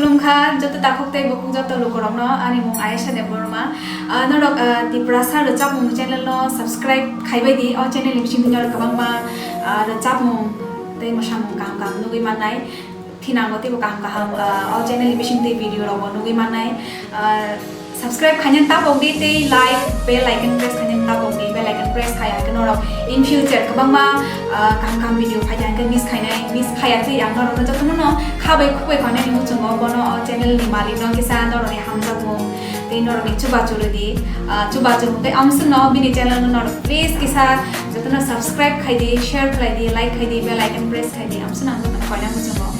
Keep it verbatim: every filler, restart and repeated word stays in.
Khulumkha joto takhuk tei bukhuk joto lukurokno, ani mung Ayesha Debbarma. Ah, norok, ah, Tiprasa rwchapmung channel no subscribe khaibai di. O channel ni bisingtwi norok kwbangma, ah, rwchapmung tei mwsamung kaham kaham nugwi mannai. Thinango teibo kaham kaham, ah, o channel ni bisingtwi video rokbo nugwi mannai. Ah, subscribe khainani tapok di tei like, bell icon press khainani tapok di, bell icon press khai hwnkhe norok in future kwbangma, ah, kaham kaham video phai hwnkhe miss khainai, miss khaiya twi ang norokno jotono no khabai khukbai khainani muchungo bono o channel ni malik no kisa norokni hamjakmung tei norokni chubachu rwdi, ah, chubachu tei amswkno bini channel no norok please kisa jotono subscribe khai di, share khlai di, like khai di, bell icon press khai di, amswkno ang jotono koina muchungo.